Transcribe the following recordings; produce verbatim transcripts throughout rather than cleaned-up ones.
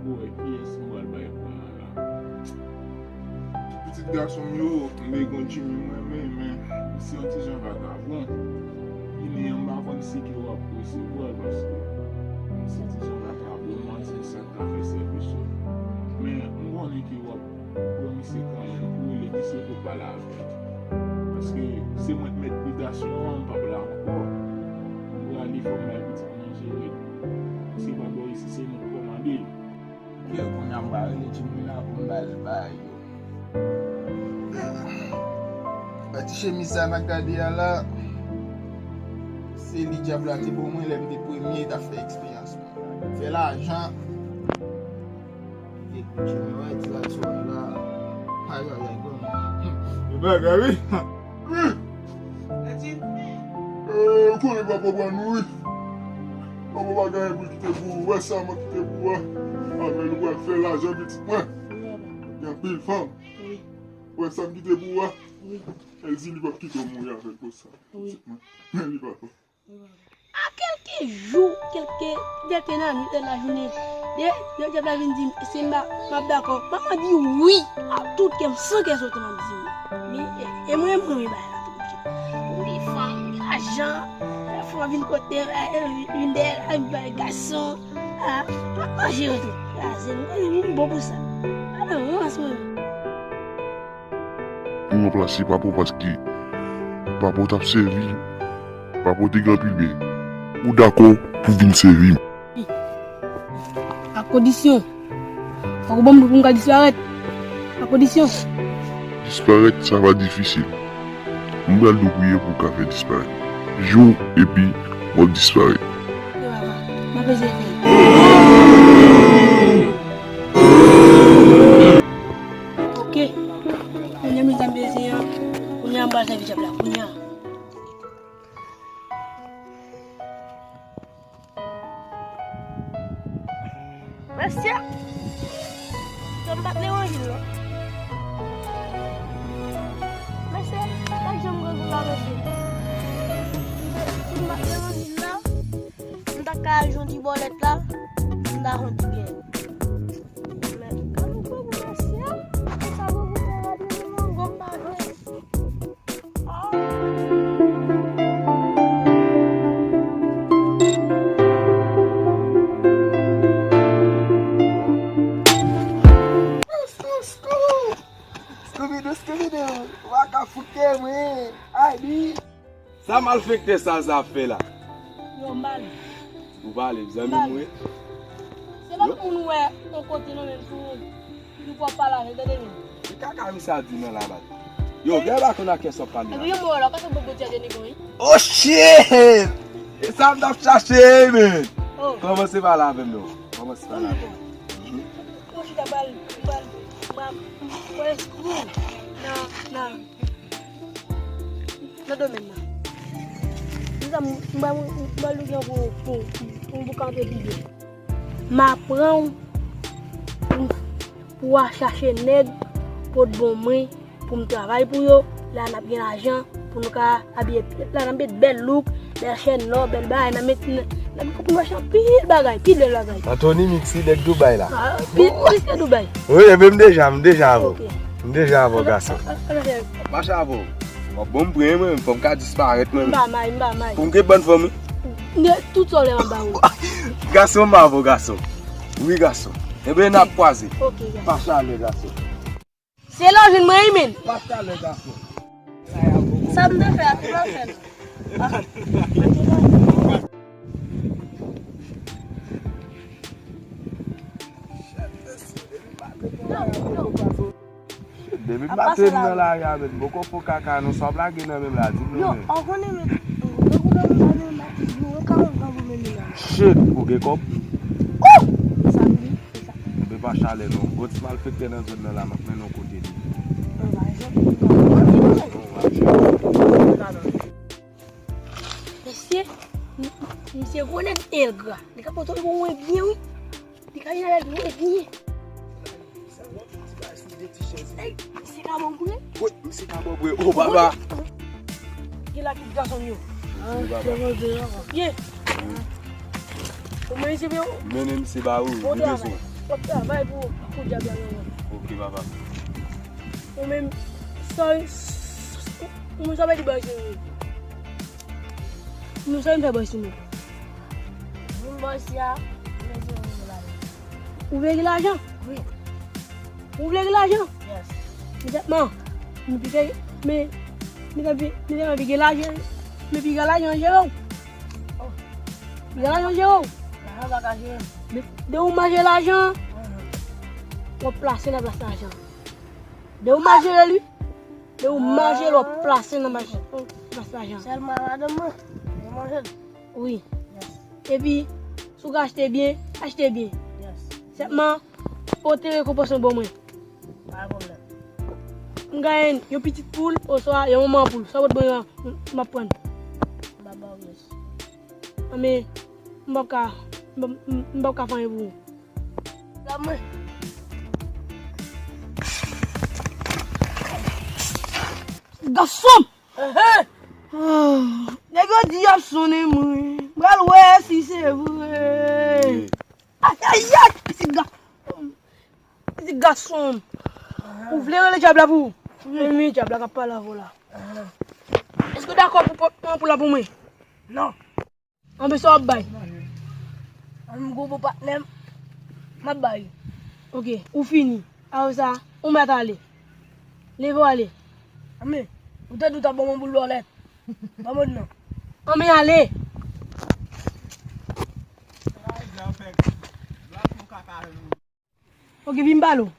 Bon, e kiyès m pral bay pwen an la? Pitit gason m yo, m te gen yon Jimmy m renmen, men misye yon ti jan vakabon. Jimmy an, m pa konn si ke w ap resevwa l, paske misye ti jan vakabon, m pa konn si sa k ka fè sèvis ou. Men m konnen ke w ap pran misye kanmenm pou rele misye pou pale avè l. Paske se mwen k mèt bitasyon an, m p ap la ankò. M prale, fò m bay pitit mwen jere. Misye pa bò isi, se nou k kòmande l. Ok, kounye a m pral rele Jimmy la pou m ba l bagay yo. Bay ti chemiz sa n ap gade a la, se li dyab la te ban mwen lè m te premye t ap fè eksperyans mwen. Fè lajan. Kite Gucci, men wè ti raso a la. Ayayay, granmoun. E bagay, wi. Wi. Ou konnen papa w pran nou, wi. Papa w pa gen anyen pou l kite pou ou. Wè sa m ap kite pou ou a. Avè l ou pral fè lajan, pitit mwen. Gen anpil fanm. Wi. Wè sa m kite pou ou a. Wi. Èl di li p ap kite w mouri avèk pou sa. Wi. Pitit mwen. Men li papa. A kèlke jou, kèlke, dè te nan nwit, dè lajounen, dè, dè dyab la vin di m, se m pa, m ap dakò. Manman di wi a tout kè m, san kè sote, m ap di wi. Men, e, e mwen, mwen, mwen, bay la tou. Pou m gen fanm, m gen lajan, lè fanm vin kote m, e, e, vin dèyè la, vin bay gason, a, m ap manje yo tou. A, se mwen, mwen bon pou sa. Pa nan rans, mwen. Ou ranplase papa w paske papa w t ap sèvi, papa w te gen anpil byen. Ou dakò pou vin sèvi m? A kondisyon. Fòk ou ban m pou m ka disparèt. A kondisyon. Disparèt, sa va difisil. M pral di w priye pou w ka fè disparèt. Jou epi w ap disparèt. Yo, papa, m ap eseye fè l. Ok. Kounye a, mezanmi, se yon, kounye a, m pral sèvi dyab la, kounye a. Mesye, si m bat levanjil, non. Mesye, pa janm grangou la, mesye. Si m bat levanjil la, m ta ka al jwenn ti bòlèt la, m ta jwenn ti byen. Men, gade yon gwo mesye, sa gwo gwo gade yon gwo bagay. Skou, skou, skou. Skoubidou, skoubidou. Ou pa ka foute mwen. Ay, bi. Sa malfektè sa, sa ap fè la? Yo, m pale. Ou pale, zanmi m wi. Se pa tout moun ou wè yon kote non, menm si w, si w pale avè l, tande menm. Ki kaka misye ap di nan la, bat? Yo, gen pa konn a kiyès w ap pale la. Epi yon mò la, kase bobo ti a de negon, wi. Oh shit! E sa m t ap chache, men. Oh. Kòmanse pale avè m non. Kòmanse pale avè m. Mwen chita bal, bal, bal, bal, nan, nan, nan domèn nan. Mezanmi, m ba, m ba nou gen pou, pou, pou, pou kanpe pi byen. M aprann pou, pou w a chache nèg pot bon mwen, pou m travay pou yo, la n ap gen lajan, pou nou ka abiye, la n ap met bèl look, bèl chèn lò, bèl bagay, n ap met, n ap, n ap met anpil bagay, pil bèl bagay. Anthony Mixi, nèg Dubai la. Ah, pi, plis ke Dubai. Wi, epi m deja, m deja avè w. Ok. M deja avè w, gason. Mache avè w. W ap bon m pran mwen, fò m ka disparèt mwen. M pa may, m pa may. Pou m gen bòn fanmi. Tout sa w lè m ap ba ou. Gason, m avè w, gason. Wi, gason. Enben, n ap kwaze. Ok, gason. Pa chalè, gason. Se lè w jwenn mwen wi, men. Pa chalè, gason. Sa m te fè a, te pa fè l. Ah. Depi maten m nan lari a, men m poko fè kaka non, sa w ap lage nan men m la, di m non. Yo, men. Ou konnen, men, tankou dòmi pa nan matriz, nou, yo ka wè m ka goumen nan. Shit, ou gen kòb? Oh! Sa m di. Enben pa chalè non. Gwo ti malfektè nan zòn nan la, m ap mennen w kote li. Mesye, m, misye gwo nèg, e l gra. Li ka pote yon mwen byen, wi. Li ka gen lè dwe byen. Ey, misye ka bon vre? Wi, misye ka bon vre. O, baba. Gen la tout gason yo. Byen. Ou mwen se byen. Mennen misye ba ou, li bezwen. W ap travay pou, pou dyab la nan men w. Ok, papa. Ou menm, sa, ou menm sa w pa di bòs ou. Ou menm sa w fè bòs ou menm. Moun bòs ya, mezon ou la. Ou vle gen lajan? Wi. Ou vle gen lajan? Yes. Men sèlman, men pi gen, men, men pi, men pi gen lajan, men pi gen lajan jere w. Oh. Pi gen lajan jere w. Lajan pa ka jere m. Men de ou mache lajan, mhm, w ap plase nan plas lajan. De ou mache li, de ou mache l, w ap plase nan mache, plas lajan. Sèlman madanm mwen, mwen manje l. Wi. Yes. Epi, si w ka achte byen, achte byen. Yes. Sèlman, pote rekonpans mwen ban mwen. Pa gen pwoblèm. M genyen yon pitit poul, oswa yon manman poul. Sa w pot ban mwen an, m, m ap pran. M ap ba w yes. Anben, m p ap ka, m p ap, m, m p ap ka fè anyen pou ou. Gade mwen. Gason! Ehe! Ah, nèg yo di y ap sonnen mwen. M pral wè si se vre. Ayayay! Pitit ga-, pitit gason. Ou vle rele dyab la pou ou? Men dyab la k ap pale avè w la. Èske w dakò pou pran poul la pou mwen? Non. Anben sa w ap bay? Ann m gwo bon patnè m, m ap bay. Ok, ou fini. Apre sa, ou mèt ale. Leve w ale. Anben, ou te di w t ap ban mwen boul bòlèt. Ban mwen non. Anben ale. Ok, vin m pale w.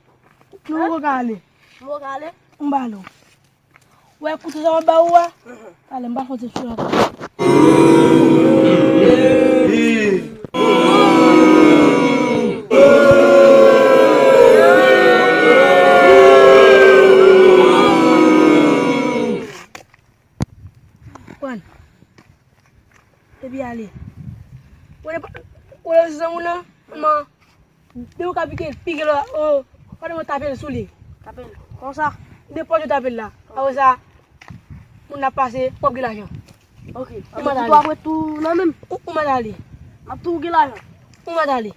Nou poko ka ale. Nou poko ka ale? M pale w. Ou wè kouto sa m ap ba ou a? Mhm. Talè m pral fè w ti sou la. Pran. Epi ale. Ou wè pa, ou wè zanmi w lan? Kòman? Depi w ka pike l, pike l, o, pandan mwen tape l sou li. Tape l konsa. Nenpòt jan w tape l la. Apre sa, moun ap pase, w ap gen lajan. Ok. Ou mèt ale. Apre tou nan menm. Ou, ou mèt ale. M ap tou gen lajan. Ou mèt ale.